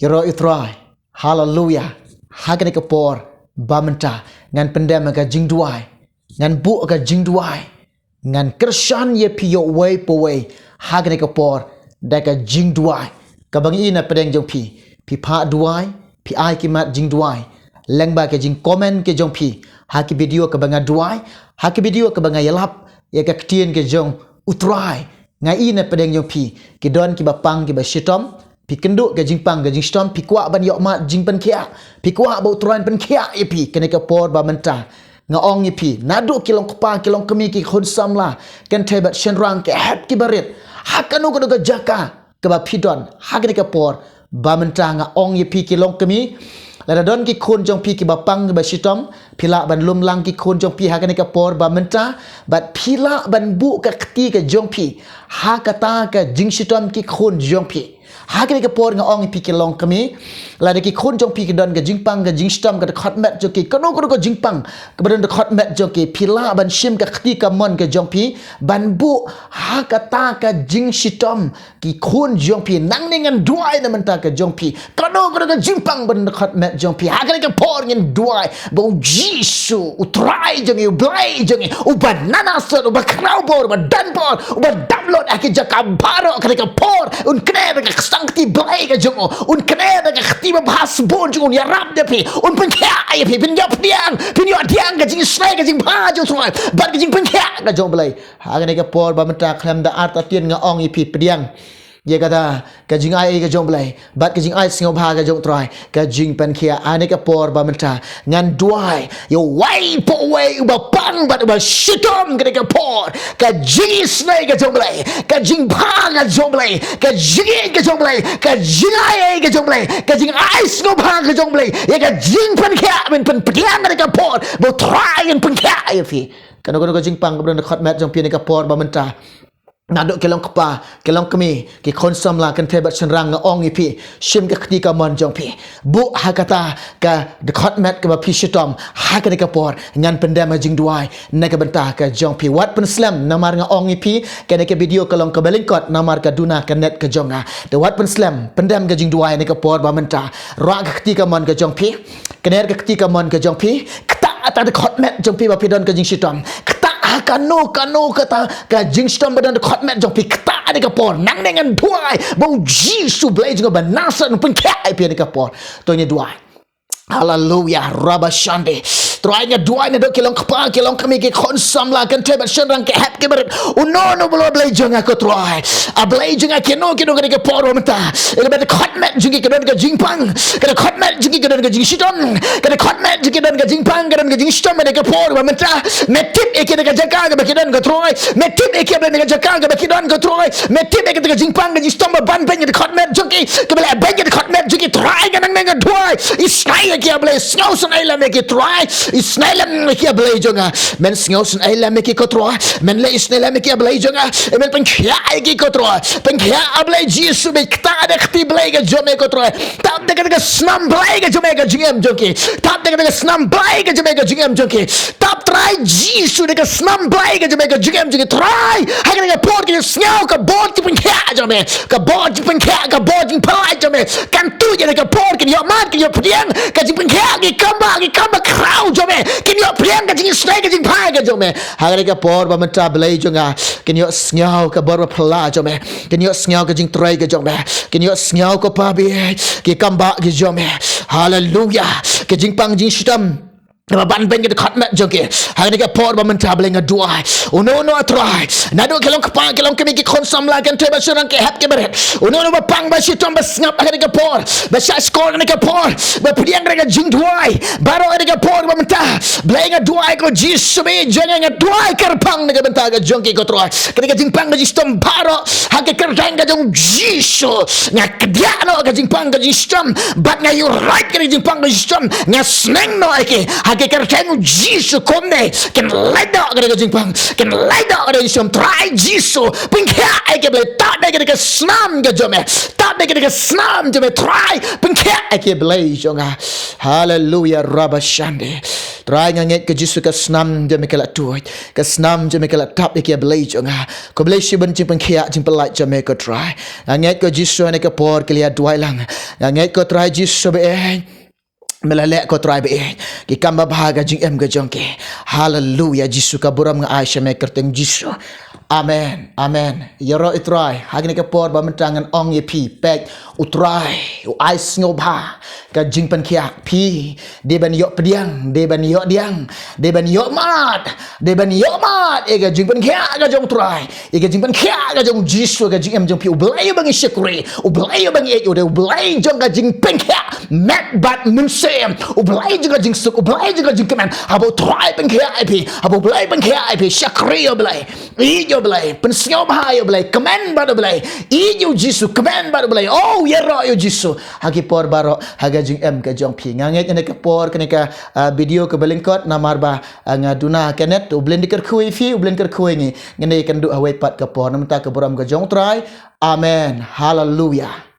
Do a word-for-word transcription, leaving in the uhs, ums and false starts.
Ïaroh ïa u Trai. Haleluya. Ha kane ka por ba mynta ngan pyndem ka jingduwai. Ngan buh ka jingduwai. Ngan kyrshan ïa phi ïa uwei pa uwei ha kane ka por da ka jingduwai. Kaba ngi i na pdeng jong phi, phi phah duwai, phi ai ki mat jingduwai lyngba ka jingcomment ka jong phi ha ki video kaba nga duwai, ha ki video kaba nga ïalap ïa ka ktien ka jong u Trai. Nga i na pdeng jong phi, ki don kiba pang kiba shitom, phi kynduh ka jingpang ka jingshitom, phi kwah ban ïoh mat jingpynkhiah, phi kwah ba u Trai un pynkhiah ïa phi. Kane ka por ba mynta nga ong ïa phi, naduh ki long kpa ki long kmie, ki khun samla, kynthei bad shynrang, ki hep ki barit, ha kano kano ka jaka kaba phi don ha kane ka por ba mynta, nga ong ïa phi, ki long kmie, lada don ki khun jong phi kiba pang kiba shitom, phi lah ban lum lang ki khun jong phi ha kane ka por ba mynta, bad phi lah ban buh ka kti ka jong phi ha kata ka jingshitom ki khun jong phi. Ha kane ka por nga ong ïa phi, ki long kmie, lada ki khun jong phi ki don ka jingpang ka jingshitom, ka dkhot met jong ki, kano kano ka jingpang kaba don dkhot met jong ki, phi lah ban shim ka kti kamon ka jong phi ban buh ha kata ka jingshitom ki khun jong phi. Nangne ngan duwai na bynta ka jong phi, kano kano ka jingpang ba don dkhot met jong phi, ha kane ka por ngin duwai ba u Jisu, u Trai jong ngi, u Blei jong ngi, uba naduh shen, uba khraw bor, uba don bor, uba dap lut ha ki jaka baroh, kane ka por un kner da ka ksang kti blei ka jong u, un kner da ka kti babha sbun jong u, un ïarap ïa phi, un pynkhiah ïa phi, phin ïoh pdiang, phin ïoh pdiang ka jingisynei ka jingbha jong u Trai bad ka jingpynkhiah ka jong u Blei. Ha kane ka por ba mynta, khlem da artatien nga ong ïa phi, pdiang ïa kata ka jingai ka jong u Blei bad ka jingai sngewbha ka jong u Trai, ka jingpynkhiah. Ha kane ka por ba mynta ngan duwai ïa uwei pa uwei uba pang bad uba shitom kane ka por, ka jingisynei ka jong u Blei, ka jingbha ka jong u Blei, ka jingïeit ka jong u Blei, ka jingai ka jong u Blei, ka jingai sngewbha ka jong u Blei, ïa ka jingpynkhiah, men pynpdiang kane ka por ba u Trai un pynkhiah ïa phi. Kano kano ka jingpang kaba don dkhot met jong phi ha kane ka por ba mynta, naduh ki long kpa ki long kmie, ki khun samla, kynthei bad shynrang, nga ong ïa phi, shim ka kti kamon jong phi, buh ha kata ka dkhot met kaba phi shitom ha kane ka por, ngan pyndem ka jingduwai na ka bynta ka jong phi. Wat pynslem, namar nga ong ïa phi, kane ka video ka long kaba lyngkot, namar ka duna ka net ka jong nga. Te wat pynslem, pyndem ka jingduwai ha kane ka por ba mynta. Rah ka kti kamon ka jong phi, kner ka kti kamon ka jong phi, ktah ha kata ka dkhot met jong phi ba phi don ka jingshitom, ktah ha kano kano kata ka jingshitom ba don ha dkhot met jong phi, ktah ha kane ka por. Nangne ngan duwai ba u Jisu, Blei jong nga ba naduh shen, un pynkhiah ïa phi ha kane ka por. To ngin duwai. Haleluya, rabashande. Trai, nga duwai naduh ki long kpa ki long kmie, ki khun samla, kynthei bad shynrang, ki hep ki barit, uno uno, Blei jong nga ko Trai. A Blei jong nga, kino kino ha kane ka por ba mynta, ïa kaba dkhot met jong ki ka don ka jingpang, ka dkhot met jong ki ka don ka jingshitom, ka dkhot met jong ki ka don ka jingpang, ka don ka jingshitom ha kane ka por ba mynta. Me tip ïa ki na ka jaka kaba ki don ko Trai. Me tip ïa ki, Blei, na ka jaka kaba ki don ko Trai. Me tip ïa kata ka jingpang ka jingshitom ba ban beiñ ka dkhot met jong ki, kaba leh beiñ ka dkhot met jong ki, Trai. Nga nangne nga duwai, isynei ïa ki, Blei, sngewsynei lem ïa ki, Trai. Isynei lem ïa ki, Blei jong nga. Men sngewsynei lem ïa ki ko Trai. Men leh isynei lem ïa ki, Blei jong nga. Men pynkhiah ïa ki ko Trai. Pynkhiah, A Blei Jisu, bad ktah da ka kti blei ka jong me ko Trai. Tap da kata ka snam blei ka jong me ha ka jingim jong ki. Tap da kata ka snam blei ka jong me ha ka jingim jong ki. Tap, Trai Jisu, da ka snam blei ka jong me ha ka jingim jong ki, Trai. Ha kane ka por kin sngew ka bor jingpynkhiah jong me, ka bor jingpynkhiah, ka bor jingpyllait jong me. Kan tuid ha kane ka por, kin ïoh mad, kin ïoh pdiang ka jingpynkhiah, ki kam ba, ki kam ba khraw jong me, kin ïoh pdiang ka jingisynei ka jingbha ka jong me. Ha kane ka por ba mynta, Blei jong nga, kin ïoh sngew ka bor ba phylla jong me, kin ïoh sngew ka jingtrei ka jong me, kin ïoh sngew, ko Pa, ba ki kam ba ki jong me. Haleluya. Ka jingpang jingshitom ba ban beiñ ka dkhot met jong ki, ha kane ka por ba mynta, Blei, nga duwai, uno uno, Trai, naduh ki long kpa ki long kmie, ki khun samla, kynthei bad shynrang, ki hep ki barit, uno uno ba pang ba shitom ba sngap ha kane ka por, ba shah shkor ha kane ka por, ba pdiang ha kane ka jingduwai baroh ha kane ka por ba mynta, Blei, nga duwai ko Jisu, Blei jong nga, nga duwai kyrpang na ka bynta ka jong ki ko Trai. Kane ka jingpang ka jingshitom baroh, ha ka kyrteng ka jong u Jisu, nga kdiah noh ka jingpang ka jingshitom, bad nga ïuhroit kane ka jingpang ka jingshitom, nga sneng noh ïa ki ha Ki kyrteng u Jisu kumne kin leit noh ka dei ka jingpang, kin leit noh ka dei ka jingshum. Trai Jisu, pynkhiah ïa ki Blei, tap ïa ki da ka snam ka jong me, tap ïa ki da ka snam jong me. Trai, pynkhiah ïa ki Blei jong nga. Haleluya, rabashande. Trai, nga ngeit ko Jisu ka snam jong me ka la tuid, ka snam jong me ka la tap ïa ki Blei jong nga. Khublei shibun jingpynkhiah jingpyllait jong me ko Trai. Nga ngeit ko Jisu ha kane ka por ki la duwai lang. Nga ngeit ko Trai Jisu ba ïeit, me la leh ko Trai ba ïeit ki kam babha ka jingim ka jong ki. Haleluya, Jisu ka burom nga ai sha me kyrteng Jisu. Amen, amen. Ïaroh ïa u Trai ha kane ka por ba mynta ngan ong ïa phi, peit u Trai u ai sngewbha ka jingpynkhiah. Phi dei ban ïoh pdiang, dei ban ïoh diang, dei ban ïoh mad, dei ban ïoh mad ïa ka jingpynkhiah ka jong u Trai, ïa ka jingpynkhiah ka jong u Jisu ha ka jingim jong phi. U Blei uba ngi shakri, u Blei uba ngi ïeit, u dei u Blei jong ka jingpynkhiah met bad mynsiem, u Blei jong ka jingsuk, u Blei jong ka jingkmen. Haba u Trai pynkhiah ïa phi, haba u Blei pynkhiah ïa phi, shakri ïa u Blei, ïeit ïa u Blei, pynsngewbha ïa u Blei, kmen bad u Blei, ïeit ïa u Jisu, kmen bad u Blei. Oh, ïaroh ïa u Jisu ha ki por baroh ha ka jingim ka jong phi. Nga ngeit kane ka por, kane ka, ah, video kaba lyngkot, namar ba, ah, nga duna ha ka net. U Blei un kyrkhu ïa phi, u Blei un kyrkhu ïa ngi. Ngin ïakynduh ha kawei pat ka por. Na ka bynta ka burom ka jong u Trai. Amen. Haleluya.